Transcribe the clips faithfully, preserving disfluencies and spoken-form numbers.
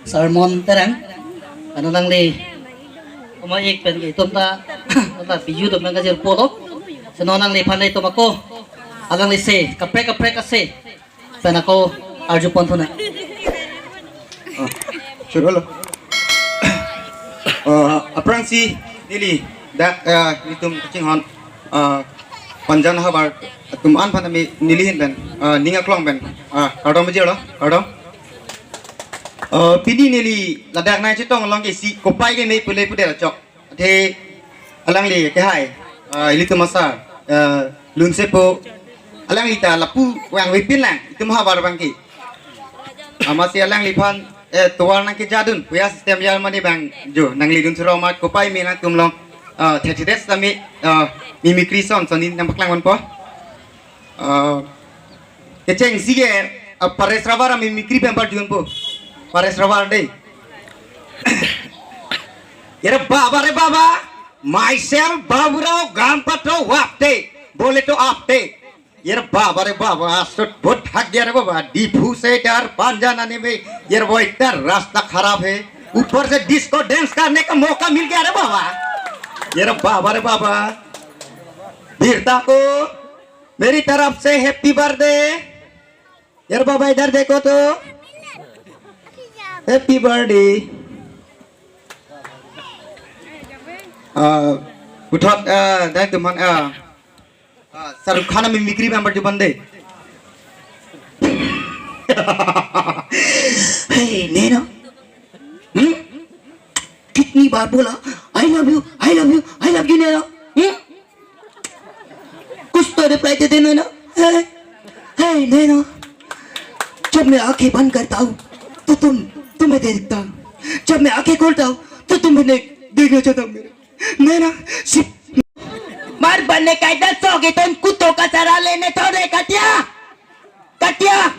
Sermon Terang, ano alangli, oma ik pen ke itum ta, ta biju dum nang kajir polo, seno alangliphan le itum ako, alangli se, kaprek kaprek ase, pen ako arju pon thunang. Oh, sure lo. Oh, aphrangsi neli dak, eh, itum kachinghon, eh, Panjan havar atum an aphan ami neli ahin pen, eh, ning aklong pen, eh, kardom bajir lo, kardom. Eh, pini neli ladak nangchetong along ke isi kopai ke me pule puder chok. Athe alangli ke hai, eh, ilitum asar, eh, Lunsepo, alangli ta lapu vangvepin lang itum havar abang ke. Amatsi alangliphan, eh, tovar nangkejadun, puya system yar mane bang jo, nangli dun suro amat kopai me nangtum along, eh, thethedet sami, eh, mimikri son, son in nangpaklang ponpo. Eh, kechengsi ke, eh, Pares Rabar a mimikri pen parjunpo. Pares Rabar dei. Yere baba re baba, myself Baburao Gampatro Wapte, bole to apte. Yere baba re baba, asut but hak gaya re baba, Diphu se dar Panjan aane mein, yere wo itna rasta kharab hai, upar se disco dance karne ka moka mil gaya re baba. Yere baba re baba, birta ko meri taraf se happy birthday. Yere baba idhar dekho to, happy birthday. Ah, puthot, ah, dai tuman, ah, ah, Shahrukh Khan a mimikri pen parjuponde. Hey, Nena. Hmm? कितनी बार बोला, "I love you, I love you, I love you, Nena." Hmm? कुछ तो रिप्लाई दे दे, नैना। हे, हे, नैना। जब मैं आंखें बंद करता हूँ, तो तुम, तुम्हें देखता हूँ। जब मैं आंखें खोलता हूँ, तो तुम्हें देख, देखना चाहता हूँ मेरे। नैना, सिर्फ Mar bane kaida sok iton kuto kasara lene thore katia. Katia.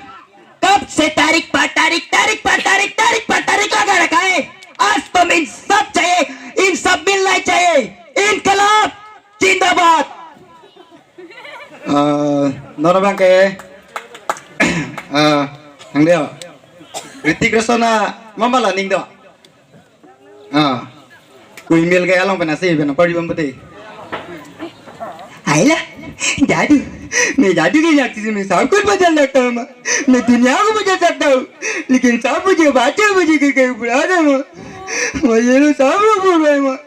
Kab se tarik par tarik, tarik par tarik, tarik par tarik laga rakha hai. Aaj tum insaf chahiye, insaf milna chahiye. Inqilab zindabad. Ah, non abang ke, ah, ang dia. Hrithik Roshan a mama la ning do. Ah. कोई मिल गया लोग बना से बना पड़ी बम बते। आइला, जादू, मैं जादू की शक्ति से मैं सब कुछ बदल सकता हूँ माँ। मैं दुनिया को बदल सकता हूँ, लेकिन सब मुझे बातें मुझे के कहीं बुला दे माँ। माँ, ये लोग सब लोग बोल रहे हैं माँ।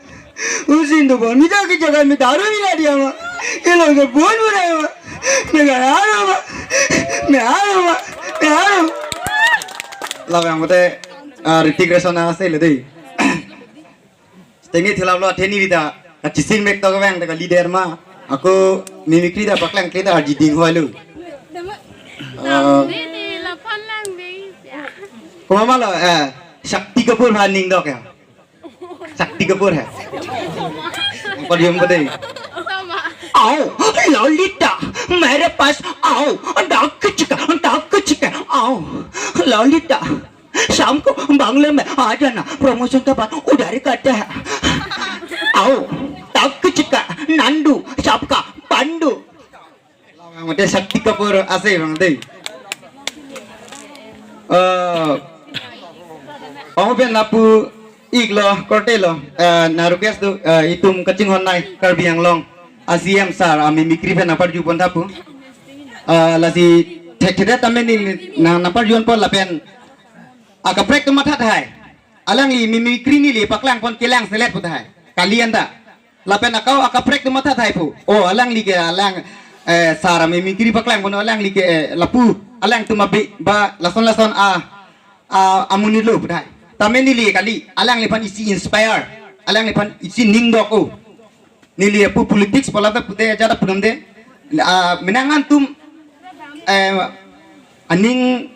उस दिन तो बमिता की जगह में दारू मिला दिया माँ। ये लोग तो बोल बोल रहे हैं माँ। मैं घर आ रहा हूँ माँ। मैं आ रहा हूँ माँ। मैं आ रहा हूँ। Labang mate, ah, Hrithik Roshan a se le dei. Stage ni thilap lo, athe neli ta kachising mek tok vang ta ka leader ma. Ako mimikri ta paklang kle ta arji ding hoi lo. Ah. Komat ma lo, eh, Shakti Kapoor aphan ning dok ya. Shakti Kapoor hai. Podium pe dei. आओ ललिता, मेरे पास आओ, डाक चिका, डाक चिका, आओ ललिता, शाम को बंगले में आ जाना, प्रमोशन के बाद उधारी करते हैं। आओ, डाक चिका, नंदू, सबका Pandu. Labang mate Shakti Kapoor a se bang dei. Eh, ong pen lapu ik lo, korte lo, eh, na request do, eh, itum kachinghon nai Karbi Anglong a C M sir a mimikri pen nangparju pon tha pu. Eh, lasi thekthedet tame neli nang nangparju ponpo lapen akaprek atum matha tahai. Alangli mimikri neli paklang pon kelang selet pu tahai. Kali anta. Lapen akau akaprek atum matha tahai pu. Oh, alangli ke alang, eh, sir a mimikri paklang pon alangli ke, eh, lapu. Alangtum abi ba lason lason a, a, amonit lo pu tahai. Tame neli kali. Alangliphan isi inspire. Alangliphan isi ning dok o. Neli apu politics pola ta pute ajat apu namde. Ah, menang antum, eh, aning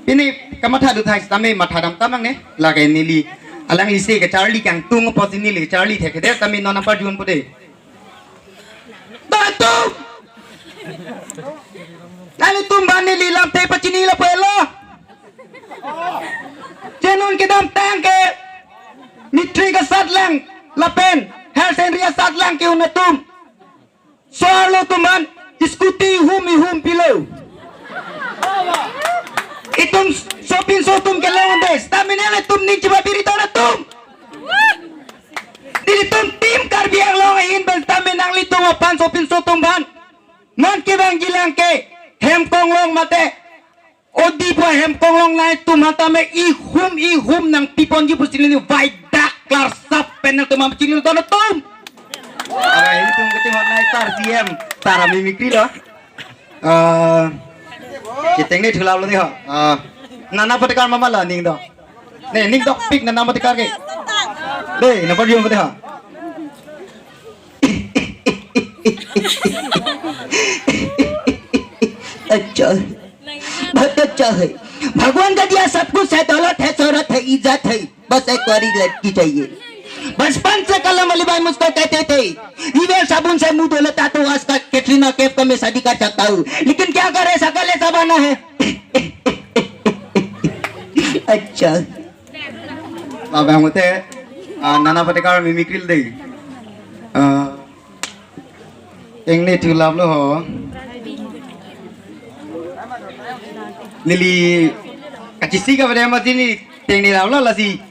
pine kamatha do thai sitame matha dam tamang ne. Lake neli alangli se kacharli kangtung apotsi neli kacharli thekthedet tame non nangparju pon pute. Datum. Nanglitum aphan neli lamthe pachini lapu helo. Chenun kedamtang ke matric asatlang lapen higher secondary asatlang ke-un atum Arlo atum aphan scooty ihum ihum pilo. Itum sopinso atum kelong unde. Sitame nanglitum ning chebabiri ton atum. Nelitum Team Karbi Anglong ahin pen sitame nanglitum aphan sopinso atum aphan non kevangjilang ke hem konglong mate odi pu ahem konglong nangtum aphan tame ihum ihum nangpiponji pusi neli vaidak klarsap pen nangtum aphan chini ton atum. Arai, itum kiti hot nai sar C M, sar ami mikri lo. Eh, kiteng ni thulap lo ni ho. Eh, Nana Patekar mama la ning do. Ne, ning dok pik Nana Patekar ke. Dei, napa diom pati ho. अच्छा, बहुत अच्छा है। भगवान का दिया सब कुछ है, दौलत है, शोहरत है, इज्जत है, बस एक प्यारी लड़की चाहिए। बचपन से कलम वाली बाई मुझको कहते थे, "ये साबुन से मुंह धो लेता तो आज का कैटरीना कैफ का मैं शादी कर सकता हूँ, लेकिन क्या करे, शकल ऐसा बना है।" अच्छा। Labang mate, ah, Nana Patekar mimikri dei. Ah, ingni thulap lo ho. Neli kachisi ka pada mati ni teng ni lap lo lasi.